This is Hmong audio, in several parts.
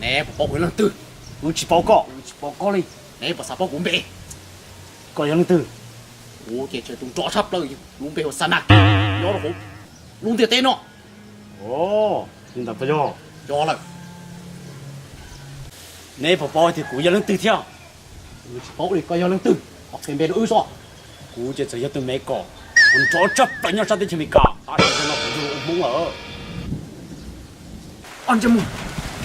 Neb puas paub kuv yog leej twg? Kuv tsis paub koj, kuv tsis paub koj li. Neb puas xav paub kuv npe? Koj yog leej twg? Kuv ces tseem tus nrov tshaj plaws, lub npe hu Xa Nas, nyob rau hauv lub ntiaj teb no. Ov, li ntawd puas yog? Yog lawm. Neb puas paub tias kuv yog leej twg thiab? Kuv tsis paub li, koj yog leej twg? Qhia npe rau wb soj. Kuv ces txawm yog tus me kom nrov tshaj plaws nyob sab teb chaws Amelikas, tab sis no kuv yog ua Hmoob lawm. Ob ntsej muag,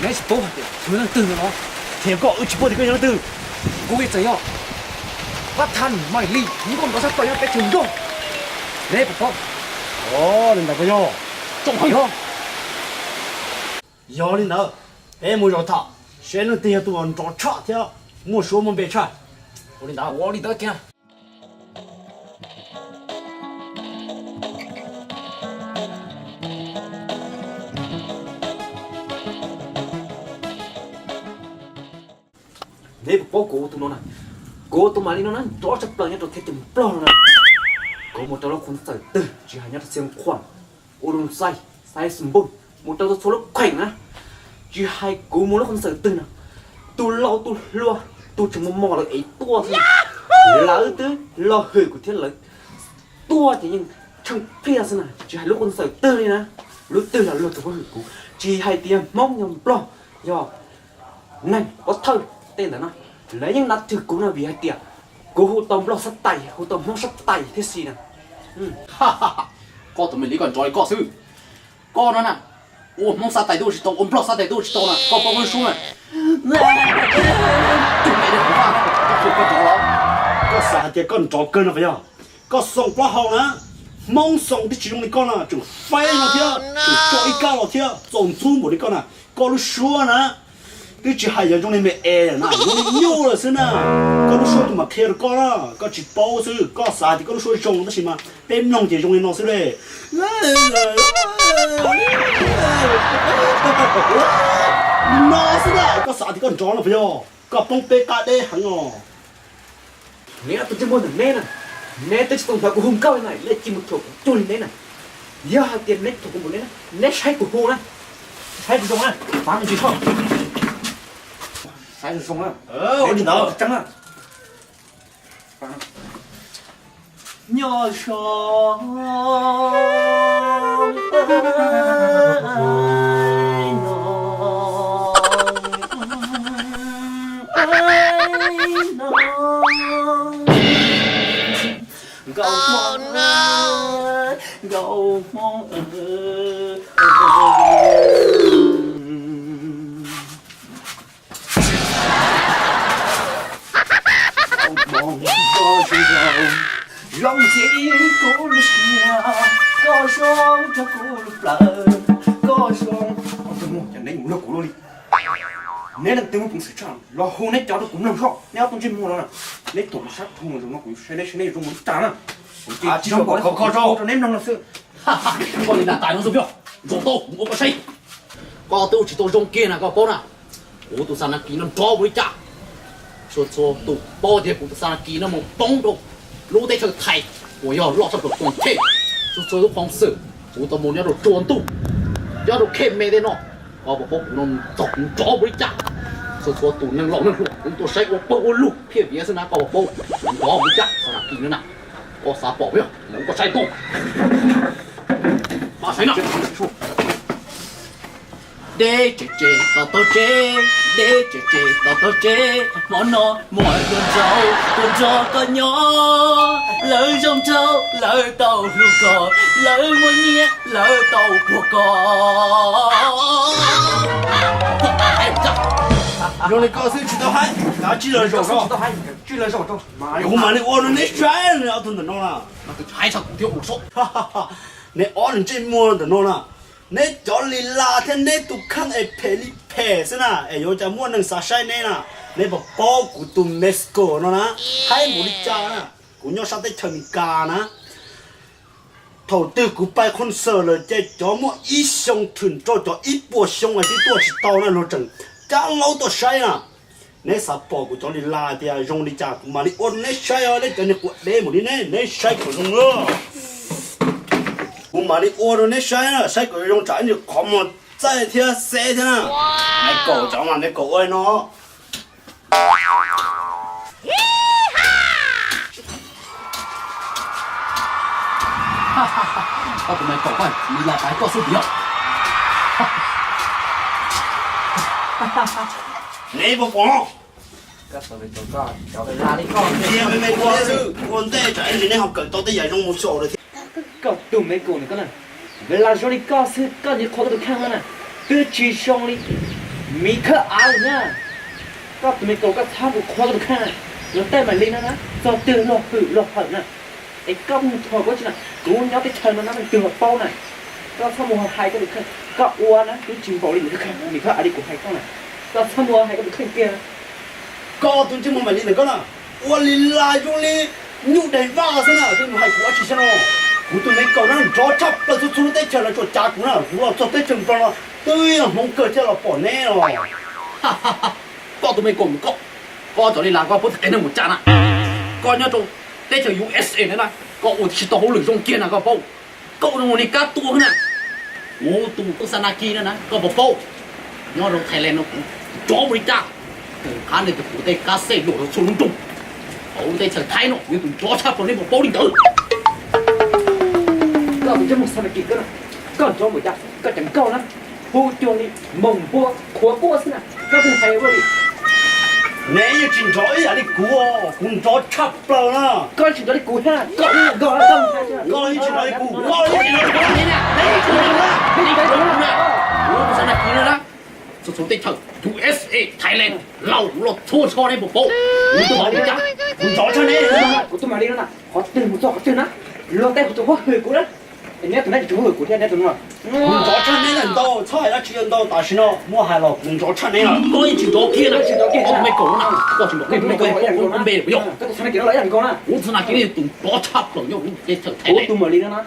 neb tsis paub hais tias kuv yog leej twg no los? Qhia koj, wb tsis paub tias koj yog leej twg. Kuv ces txawm yog Pab Thaj Maim Lis, tus nkauj nrov tshaj plaws nyob teb chaws Nplog. Neb puas paub? Ov, li ntawd puas yog? Tsoom heev. Yog li ntawd, peb mus zaum tham seb leej twg yog tus uas nrov tshaj thiab muaj suab muaj npe tshaj. Ua li ntawd, ua li ntawd kiag. Neb puas paub kuv tus no na? Kuv tus Maim Lis no na nrov tshaj plaws nyob rau teb chaws Nplog no na. Kuv mus rau lub qhov xwm twg tsis hais nyob rau Xeev Khuam, Ua Loo Xais, Xais Xus Npum, mus rau txhua lub kheem na, tsis hais kuv mus lub qhov xwm twg na, tus laus tus hluas, tus tseem mos mos lawv ev tuaj xwb, lawv twb los hwm kuv thiab lawv tuaj ces yeej tsheej pliaj xwb na, tsis hais lub qhov xwm twg li na, lub twg los luag tsuas hwm kuv, tsis hais tias Hmoob yog Nplog, yog neeg pov thawj tej ntawd na, lawv yeej nav thwm kuv no vim hais tias kuv hu tau Nplog sab tais, hu tau Hmoob sab tais thiab xwb na. Koj tus me li koj nrov li koj xwb. Koj no na, ua Hmoob sab tais twb ua tsis tau, ua Nplog sab tais twb ua tsis tau na, koj paub koj lub suab na. Tus me li koj, koj nrov los? Koj xav hais tias koj nrov kawg no puas yog? Koj xoom plaub hau na, Hmoob xoom twb tsis zoo li koj na, tseem faib no thiab, tseem tso ib kab los thiab, txaus ntxub npaum li koj na. Koj lub suab na, twb tsis hais yog zoo li me es na, zoo li nyuj lawm xwb na. Koj lub suab tus mam qhia rau koj na, koj tsis paub xwb, koj xav tias koj lub suab zoo tab sis mas peb mloog ces zoo li no xwb le. No xwb na, koj xav tias koj nrov no puas yog? Koj poob peb qab deb heev os. Neb tus ntsej muag ntawm neb na, neb twb tsis tau hnov kuv hu nkauj li na, neb cia mus thuam kuv cuag li neb na. Yog hais tias neb thuam kuv npaum neb na, neb saib kuv hu na, saib kuv zoo na, fav ntsis tho, saib zoo zoo na, ua li ntawd tseeb na. Nyob zoo no, no, nkauj Hmoob, nkauj Hmoob. Zoo ntxiv kuv lub siab, koj zoo rau kuv lub plawv, koj zoo. Neb mus luag kuv luaj li. Neb leej twg muaj peev xwm tshaj los hu neb cov rau kuv mloog soj, neb ob tug ntsej muag no na. Neb tuam sab dhau zoo no kuv saib neb saib neb zoo mus tas na. Kuv ces tsis zoo npaum koj rau neb mloog no xwb. Koj li nab tais no xwb peb, zoo tau kuv ua koj saib. Koj twb ua tsis tau zoo kiag na koj paub na. Kuv tus xa na kis no nrov ua li cas, txhua txhua tus paub tias kuv tus xa na kis no mus poob rau lub teb chaws Thaib uas yog loj tshaj plaws koom thej. Txhua txhua lub qhov xwm kuv tau mus nyob rau tsuas ntuj, nyob rau khej me tej no, koj puas paub kuv no txog kuv nrov ua li cas. Txhua txhua tus neeg laus neeg hluas kuv tuaj saib ua pawg ua lug phiaj viav xwb na, koj puas paub kuv nrov ua li cas xa na kis no na. Koj xav pom yog mus koj saib tuaj. Deb tse tse tom tog tsev, deb tse tse tom tog tsev, hmo no muaj tuaj nrog, tuaj nrog koj nyob. Lawv zoo nraug lawv tau hlub koj, lawv muaj nyiaj lawv tau puag koj. Zoo li koj xwb tsis tau haib, kav tsij los zaum rau, kuv mam li ua rau neb saib ob tug ntawm no na. Neb ob ntsej muag ntawm no na, neb cov li las thiab neb tus kheej es phem li phem xwb na, es yuav cas muaj neeg xav saib neb na. Neb puas paub kuv tus Mexico no na, haib npaum li cas na, kuv nyob sab teb chaws Amelikas na. Thaum twg kuv pais concert lawm ces cov muaj ib xyoo thwm rau cov ib puas xyoo es twb tuaj tsis tau na, luag tseem cab laub tuaj saib na. Neb xav pom kuv cov li las tias zoo li cas kuv mam li ua rau neb saib os, neb cov niag quav deb npaum li neb, neb saib kom zoo na. Kuv mam li ua rau neb saib, saib kom zoo tsam ib qhov muag txaij thiab xeb thiab na. Mexico cov mas Mexico ua no. Koj tus Mexico koj li las tas koj xwb tiag. Neb puas pom? Tias me me ua xwb, ua ntej tsam ib ntsis neb ho kawm tau tej yam zoo mus xyaum lawm thiab. Koj tus Mexico ntawm koj na, las zoo li koj xwb koj tsis qhuas koj tus kheej no na, twb tsis zoo li miv khawb av li na. Koj tus Mexico koj txhob mus qhuas koj tus kheej na, luag tej mam li no na, txog twg luag hwm luag hawm na. Es koj mus thuam kuv tsi na, kuv nyob teb chaws no no leej twg los paub na. Koj txhob mus hais koj tus kheej, koj ua na twb tsis npaum li miv khawb av li kuv hais koj na. Koj txhob mus hais koj tus kheej kiag. Koj tus ntsej muag mam li ntawm koj na, ua li las zoo li nyuj daim vaj xwb na, koj mus hais kuv dab tsi xwb no. Kuv tus Mexico na nrov tshaj plaws, txhua txhua lub teb chaws lawv tsuas cav kuv na, kuv los txog teb chaws Nplog no twb yog hmoov kawg thiaj los pom neb os. Koj tus Mexico koj, koj cov li las koj paub txhais qhia neeg mus tsa na. Koj nyob rau teb chaws U S A na, koj ua tsis tau hauj lwm zoo kiag na koj paub. Koj ua zoo ua niag kab tua xwb na. Kuv tus xa na kis no na koj puas paub, nyob rau Thailand no kuv nrov ua li cas. Qhab ntawd kuv tej kab xej luam rau txhua lub nroog hauv lub teb chaws Thaib no, yog tus nrov tshaj plaws neb puas paub li ntawd. Koj tus ntsej muag xa na kis koj, koj nrov npaum cas koj ceev nkauj na, hu cuag li moos npua qhuav quaj xwb na, koj mus hais ua luaj li. Neb yeej tsis nrov ib yam li kuv, kuv nrov tshaj plaws na. Koj tsis nrov li kuv thiab, koj ib yam nkaus na, koj mus hais. Koj yeej tsis nrov li kuv, koj yeej tsis nrov li kuv, neb yeej tsis nrov li kuv. Kuv tus xa na kis no na, txhua txhua teb chaws U S A, Thailand, Laus, kuv los txhua txhua neb puas paub. Kuv tus mam li cas, kuv nrov tshaj neb. Kuv tus mam li no na, qhov twg mus txog qhov twg na, luag tej kuv tus huab hwm kuv na. Neb tus neb tsis huab hwm kuv thiab neb tus no. Kuv nrov tshaj neb lawm ntau, txhob hais dab tsi ntau, tam sim no muab hais los kuv nrov tshaj neb lawm. Koj yeej tsis nrov kiag na, koj tus me kaum no na, koj tsis nrov kiag, kuv npe puas yog? Kuv tus xa na kis no tus nrov tshaj plaws nyob hauv teb chaws Thailand. Kuv tus mam li no na,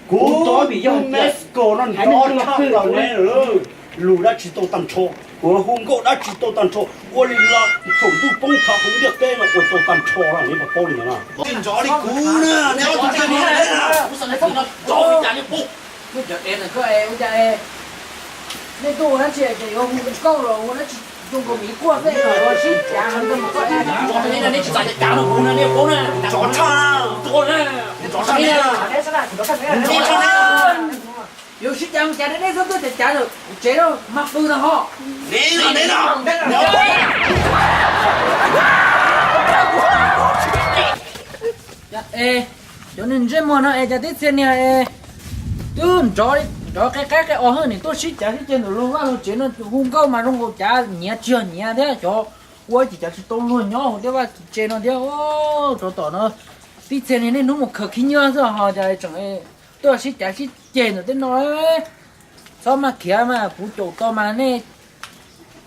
kuv tus Mexico no nrov tshaj plaws neb lawm. Lus dab tsi tau tag nrho, kuv hu nkauj dab tsi tau tag nrho, ua li los thaum ntuj poob thav hauv ntiaj teb no ua tau tag nrho na, neb puas paub li ntawd na? Tsis nrov li kuv na, neb ob tug ntsej muag neb na. Nej tuaj ua dab tsi ces yuav hu nkauj los ua dab tsi zoo nkaus miv quaj xwb, sib cav heev rau mus. Neb tsis txais cav cav rau kuv na, nej paub na. Nrov tshaj, nrov tshaj, nrov tshaj, nrov tshaj. Yuav sib cav mus cav deb deb xwb, twb cav cav lawm kuv tsev no mag pw no ho. Neb no, neb no. Es cov niag ntsej muag no es cas tib txhia niag es twb nrov, nrov qe qab qe os, hwj nim tuaj sib cav sib ceg ntawm luag vaj luag tsev no, hu nkauj mas zoo nkaus cav nyiav tsis yog nyiav thiab, cov ua ces cav tsis tau luag nyob hauv tej vaj tse no thiab. Tsov tom no tib txhia niag niaj hnub mus khaws khib nyiab xwb ho cas tseem tuaj sib cav sib ceg ntawm tej no. Txhob maj khiav mas, kuv caum tau mas nej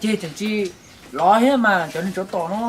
ceg tseem tsis lov thiab mas cov niag tsov tom no.